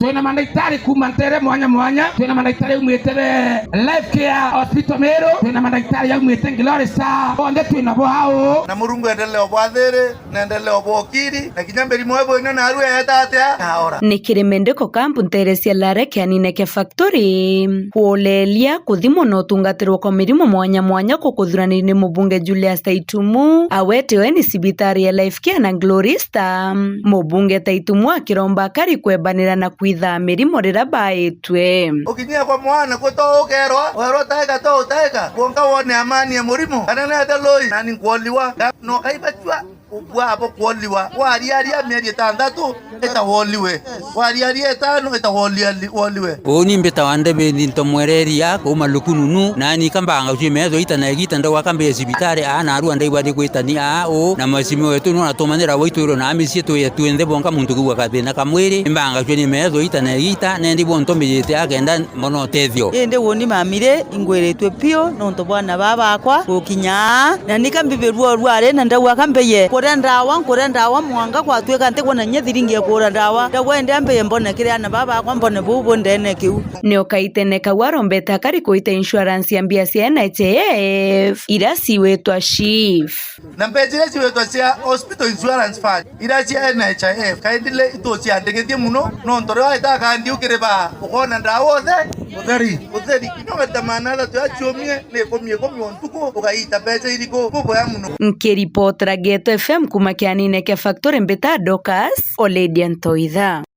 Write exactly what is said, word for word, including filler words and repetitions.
Twina mandagitari kuuma nteere mwanya mwanya, twina mandagitari aumite be Life Care Hospital Meru, twina mandagitari aumite Glory Star, bonthe twina bo au. Na Murungu endelee obwathiri, na endelee obwokiri, na kinya mirimo ibo ino naarua eeta atia, yaora. Ni kiri Mendeko Camp nteere cia Lare kianine kia Factory. Kuuleelia, kuthimwa na utungatirwa kwa mirimo mwanya mwanya kukuthuranirwe ni mubunge Julius Taitumu, awetewe ni cibitari ya Life Care na Glory Star. Mubunge Taitumu akiromba akari kwebanira na kwithaa mirimo riria baitwe. Ukinyia kwa mwana, kwi to ukerwa, werwa taeka to utaeka, kwonka wone amani ya murimo, kana nete lui, nani nkwoliwa, na ukaibachua. Ubwabo kwoliwa, kwariaria mieri itantatu, itawoliwe. Kwariaria itano, itawoliali-, woliwe. Uuni mbitawa David Ntomwereria, kuuma Lukununu, nani kambanga cwi meetho ita na igita ndauga kambie cibitari aa, naarua ndaigua ndi gwitani aa uu, na mwecimiwa wetu nona tumanira waitwirwe na micii twi twinthe bonka muntu kugua kathina ka mwiri, imbanga cwi ni meetho ita na igita, nendi bwonto mbijite akenda mbona utethio. Indi uuni mamire, ingwiritue piu nontu bwa ana baa bakwa gukinya aa, na nika mbibirua urwari, na ndauga ka mbeye kuria ndawa, nkuria ndawa mwanka gwatuika ntikwona kinya thiringi ya kugura ndawa. Ndauga indi ambeye mbone kiri ana baa bakwa, mbone buu bu ndene kiu. Ni ukaitene kau arombete akari kuita insurance ya mbia cia N H I F iria ciwitwa SHIF. Na mbeca iria ciwitwa cia Hospital Insurance Fund, iria cia N H I F, kaindile ituciandikithie muno, nontu riria weta kandi ukiriba, ukona ndawa uthe-, utheri, utheri, kinya maita maana athatu yaciumie, ni ikumi ikumi o ntuku, ugaita mbeca iriku? Buboya muno. Nkiripotera Geto F M kuuma kianine kia Factory, mbita Dorcas Oledia Ntoitha.